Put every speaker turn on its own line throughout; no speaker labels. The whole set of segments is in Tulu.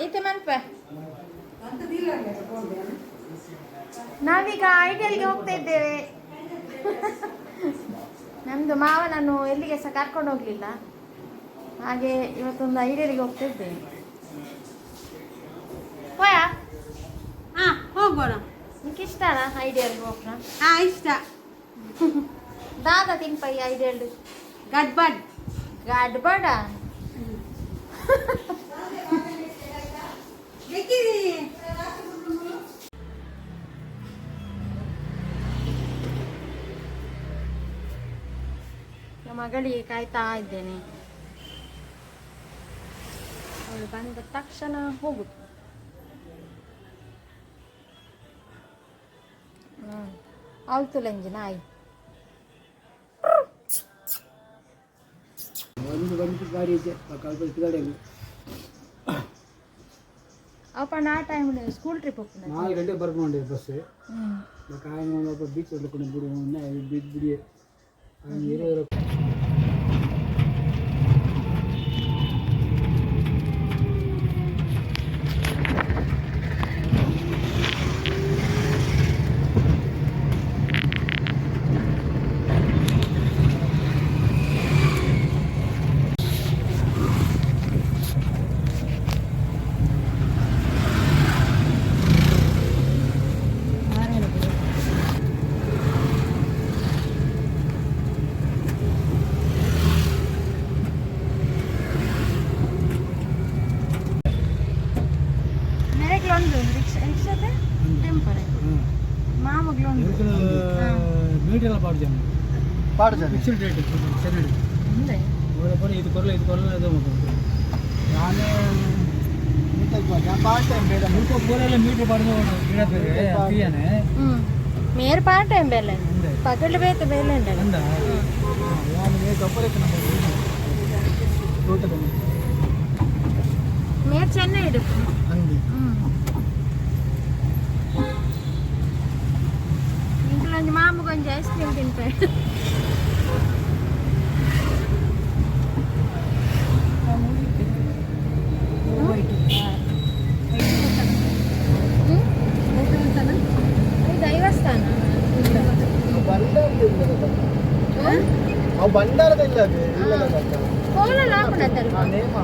ಇತ್ತೆ ಮನ್ಪೆ. ನಾವೀಗ ಐಡಿಯಲ್ಗೆ ಹೋಗ್ತಾ ಇದ್ದೇವೆ. ನಮ್ದು ಮಾವನನ್ನು ಎಲ್ಲಿಗೆ ಸಹ ಕರ್ಕೊಂಡು ಹೋಗ್ಲಿಲ್ಲ. ಹಾಗೆ ಇವತ್ತೊಂದು ಐಡಿಯಲ್ಗೆ ಹೋಗ್ತಾ ಇದ್ದೇವೆ. ಹೋಯಾ?
ಹಾ, ಹೋಗೋಣ.
ನಿಂಗೆ ಇಷ್ಟನಾ ಐಡಿಯಲ್ಗೆ ಹೋಗ್ನ?
ಹಾ, ಇಷ್ಟ.
ದಾದ ತಿನ್ಪೈ ಐಡಿಯಲ್?
ಗಡ್ಬಡ್.
ಗಡ್ಬಡ. ಮಗಳಿಗೆ ಕಾಯ್ತಾ ಇದ್ದೇನೆ. ಅವಳು ಬಂದ ತಕ್ಷಣ ಹೋಗುದು. ಅವಳು ತುಲಂಜಿ ನಾಯಿ.
ಒಂದು ಒಂದು ಗಾಡಿ ಇದೆ.
ಅಪ್ಪ, ನಾ ಟೈಮ್ ಸ್ಕೂಲ್ ಟ್ರಿಪ್ ಹೋಗ್ತಾನೆ.
4 ಗಂಟೆ ಬರ್ಕೊಂಡು ಬಸ್. ಒಬ್ಬ ಬೀಚ್ ಹೊಡ್ಕೊಂಡು ಬಿಡು, ಬೀಚ್ ಬಿಡಿ. ಇರೋ
ಮೆರೆಗ್ಲೊಂದು ರಿಕ್ಷಾ, ರಿಕ್ಷಾದ ಟೆಂಪರೆ ಮಾಮಗ್ಲೊಂದು.
ಮೀಟರ್ ಎಲ್ಲ ಪಾಡು ಜನ
ಪಾಡು.
ಫಿಕ್ಸ್ಡ್ ರೇಟ್ ಸರಿ.
ಅಂದ್ರೆ?
ಇದು ಕೊರಲ, ಇದು ಕೊರಲ, ಅದು
ನಾನೇ ಪಾರ್ಟ್ ಟೈಮ್ ಬೇಡ.
ಮುಲ್ಪ ಪೂರೆಲ್ಲ ಮೀಟರ್ ಪಾಡ್ದು ಗಿಡ ಬೇರೆ ತೀಯನೆ.
ಮೇರ್ ಪಾರ್ಟ್ ಟೈಮ್ ಬೇಲೆ.
ಅಂದೆ.
ಪಗಲು ಬೇತ ಬೇಲೆ ಉಂಟಲ್ಲ.
ಅಂದ. ಟೋಟಲ್.
ಮೇರ್ ಚೆನ್ನೈ ಇಡುತ್ತೆ.
ಅಂದಿ.
ಇಂಕ್ಲೊಂಜಿ ಮಾಮುಗೊಂಜಿ ಐಸ್ ಕ್ರೀಮ್ ತಿನ್ಪೆ. ದೈವಸ್ಥಾನ.
ಅವು ಭಂಡಾರದ ಇಲ್ಲ, ಅದು ಇಲ್ಲ.
ಕೋಲಲ್ಲಿ ಹಾಕುಣತ್ತಲ್ಲ.
ನೇಮ.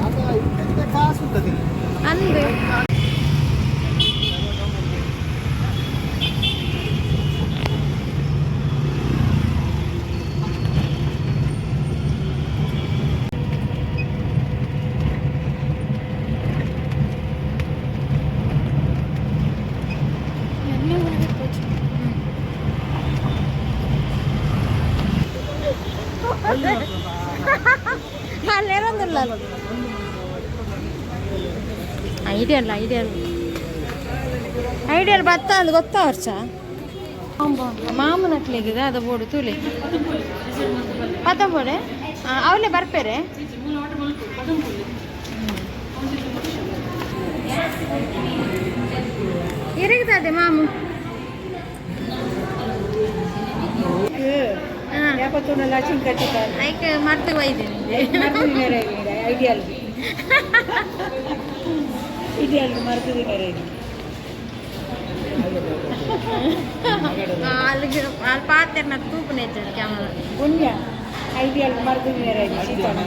ಆಗ ಇತ್ತಿತ್ತ ಕಾಸು ಉಂಟದಿಲ್ಲ.
ಅಂದು. ಅಲ್ಲೇರೊಂದಿಲ್ಲ. ಐಡಿಯಲ್, ಐಡಿಯಲ್, ಐಡಿಯಲ್ ಬತ್ತ ಅಂದ್ ಗೊತ್ತಾ ವರ್ಷ ಮಾಮನಕ್ಲೆಗಿದೆ ಅದು ಬೋಡು ತೂಲೆ ಪತ್ತಂಬೋಡೆ ಅವಲೇ ಬರ್ಪೇರೆ. ಇರಗ್ತದೆ ಮಾಮು.
71 ಲಕ್ಷ ಕಟ್ಟಿದ್ದಾರೆ.
ಐಕ್ ಮರ್ತು ಒಯ್ದೇನೆ.
Ideal, ideal ಮರ್ತಿದ್ದೀರ.
ಅಲ್ಲಿಗೆ ಅಲ್ಲಿ ಪಾತೆರ್ನ ತೂಪುನೆ ಕ್ಯಾಮರಾ.
ಪುಣ್ಯ, ಐಡಿಯಲ್ ಮರ್ತಿದ್ದೀರ. ಸೀತಾಣ.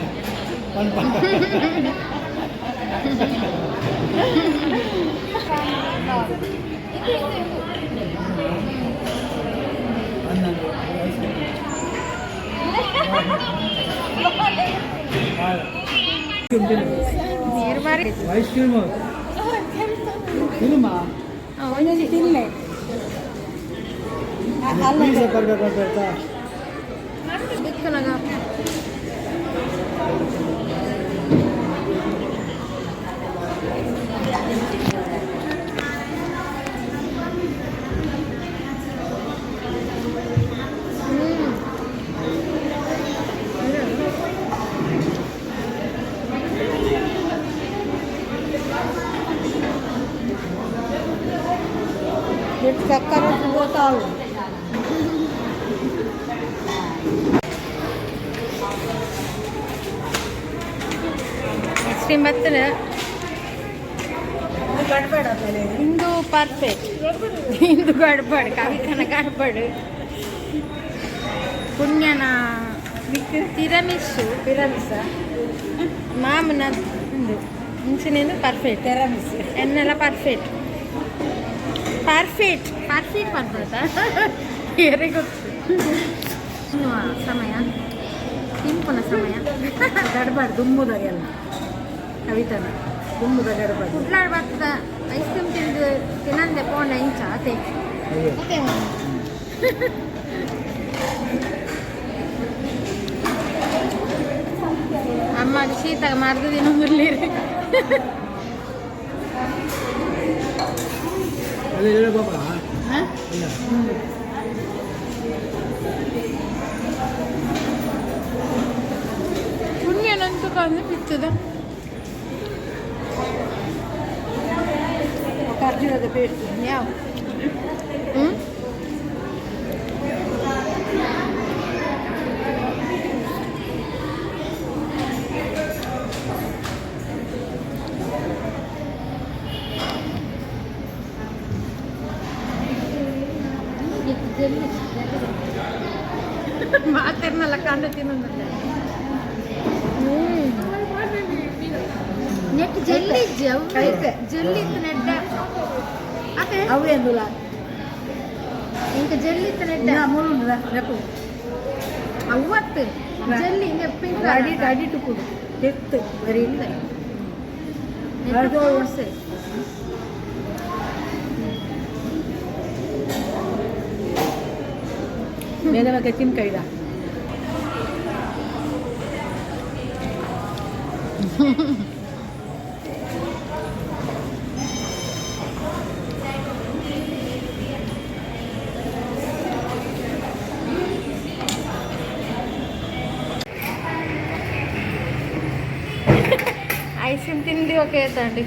ನೀರು ಬಾರಿ.
ಐಸ್ ಕ್ರೀಮ್ ತಿನ್ನುಮಾ.
ಒಂದೊಂದು ತಿನ್ನೆ ಅಲ್ಲ.
ಬರ್ಬೇಕು.
ಬಿಕ್ಕುನಗ.
ಸಕ್ಕರೆ ಹೋತಾಳು.
ಕ್ರೀಮ್ ಬರ್ತದೆ. ಇಂದು ಪರ್ಫೆಕ್ಟ್, ಇಂದು ಗಡ್ಬಡ್, ಕವಿತನ ಗಡ್ಬಡ್. ಪುಣ್ಯನ ತಿರಮಿಸ್ಸು.
ಪಿರಮಿಸ.
ಮಾಮನ ಇಂದು ಮುಂಚಿನಿಂದ ಪರ್ಫೆಕ್ಟ್.
ಟೆರಮಿಸ್.
ಎನ್ನೆಲ್ಲ ಪರ್ಫೆಕ್ಟ್ ಪರ್ಫೆಕ್ಟ್ ಪರ್ಫೆಕ್ಟ್ ಮಾಡ್ಬಿಡ್ತಾ ಯಾರಿಗೆ ಗೊತ್ತು. ತಿನ್ನುವ ಸಮಯ, ತಿಂಪುನ ಸಮಯ.
ಗಡ್ಬಡ್ ದುಂಬುದಾಗೆಲ್ಲ ಕವಿತನ ದುಂಬುದ ಗಡ್ಬಡ್.
ಕುಡ್ಲಾಡ್ ಬರ್ತದ. ಐಸ್ ಕ್ರೀಮ್ ತಿಂದು ತಿನ್ನಂದೆ ಪೋಂಡ ಇಂಚ ಅತೆ ಅತೆ. ಅಮ್ಮ ಶೀತ ಮರ್ದು ದಿನ ಬರ್ಲಿರಿ.
ಅದೇ ಹೇಳು ಬಾಬಾ.
ಹಾ?
ಇಲ್ಲ.
ಪುಣ್ಯನಂತೂ ಕಂದು ಬಿತ್ತದ.
ಖರ್ಜೂರದ ಪೇಸ್ಟ್.
ಯಾವ ಹ್ಞೂ ಮಾತಾಡ್ನಲ್ಲ ಕಂಡ ತಿನ್ನೋದಲ್ಲ. ನೆಟ್ ಜೆಲ್ಲಿ ಇಜ್ಜಿ ಅವು.
ಕೈತೆ.
ಜೆಲ್ಲಿ ಇತ್ತು ನೆಡ್ಡ ಅದೇ.
ಅವೇಂದುಲ.
ಇಂಕ ಜೆಲ್ಲಿ ಇತ್ತು ನೆಡ್ಡ.
ಮೂರು ರೆಪು.
ಅವ್ವತ್ತು ಜೆಲ್ಲಿ ಹಿಂಗೆ ಪಿಂಕ್.
ಅಡಿ ಅಡಿಟು ಕುಡು ತೆತ್ತು ಬರೀ ಇಲ್ಲ. ಮೇಲೆ ಬಗ್ಗೆ ತಿನ್ಕೈದ.
ಐಸ್ ಕ್ರೀಮ್ ತಿಂದು ಓಕೆ ತಂಡಿ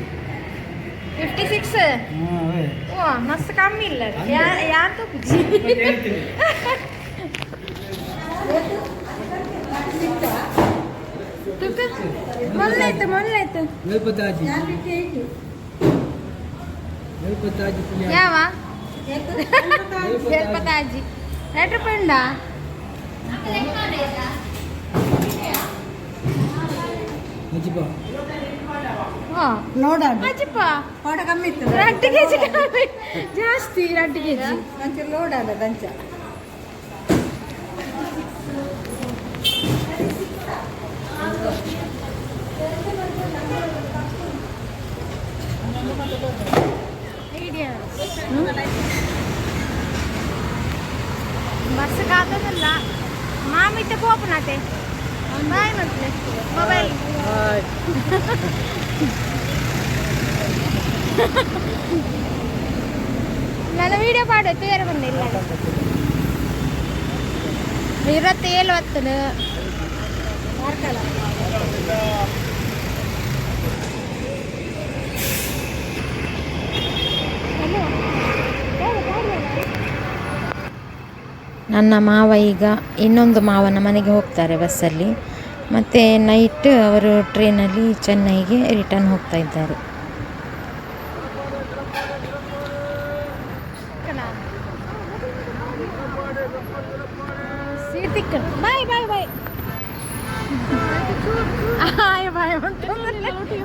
56.
ಹಾಂ ಅವೇ.
ಓ ಮಸ್ತ್ ಕಮ್ಮಿ ಇಲ್ಲ. ಯಾರು ತಪ್ಪುಜಿ.
ಹೇಳ್ತೀನಿ.
ಮೊನ್ನೆ ಮೊನ್ನೆ.
ವೇಲ್ಪತ್ತಾಜಿ ವೇಲ್ಪತ್ತಾಜಿ ಪುಣ್ಯ.
ಯಾವ ಎಲ್ಪತ್ತಾಜಿ ಎರಡು ರೂಪಾಯಿ ಉಂಡಾ?
ಅಜ್ಜಿಪ.
ಹಾ.
ನೋಡ.
ಅಜ್ಜಿಪ್ಪ.
ಪಾಡ ಕಮ್ಮಿ ಇತ್ತು.
2 ಕೆಜಿ ಕಮ್ಮಿ, ಜಾಸ್ತಿ 2 ಕೆಜಿ.
ಒಂಚೂರು ಲೋಡ್ ಅಲ್ಲ ದಂಚ.
ಬಸ್ ಕಾದದಲ್ಲ ಮಾಮಿತ್ತೆ ಪೋಪನಾತೆ. ಬಾಯ್ ಮತ್ತೆ ಮೊಬೈಲ್. ನನ್ನ ವಿಡಿಯೋ ಪಾಡು ತೇರ ಬಂದಿಲ್ಲ. 27 ಹೊತ್ತನು.
ನನ್ನ ಮಾವ ಈಗ ಇನ್ನೊಂದು ಮಾವನ ಮನೆಗೆ ಹೋಗ್ತಾರೆ ಬಸ್ಸಲ್ಲಿ. ಮತ್ತು ನೈಟ್ ಅವರು ಟ್ರೈನಲ್ಲಿ ಚೆನ್ನೈಗೆ ರಿಟರ್ನ್ ಹೋಗ್ತಾ ಇದ್ದಾರೆ.
Bye bye bye bye boy.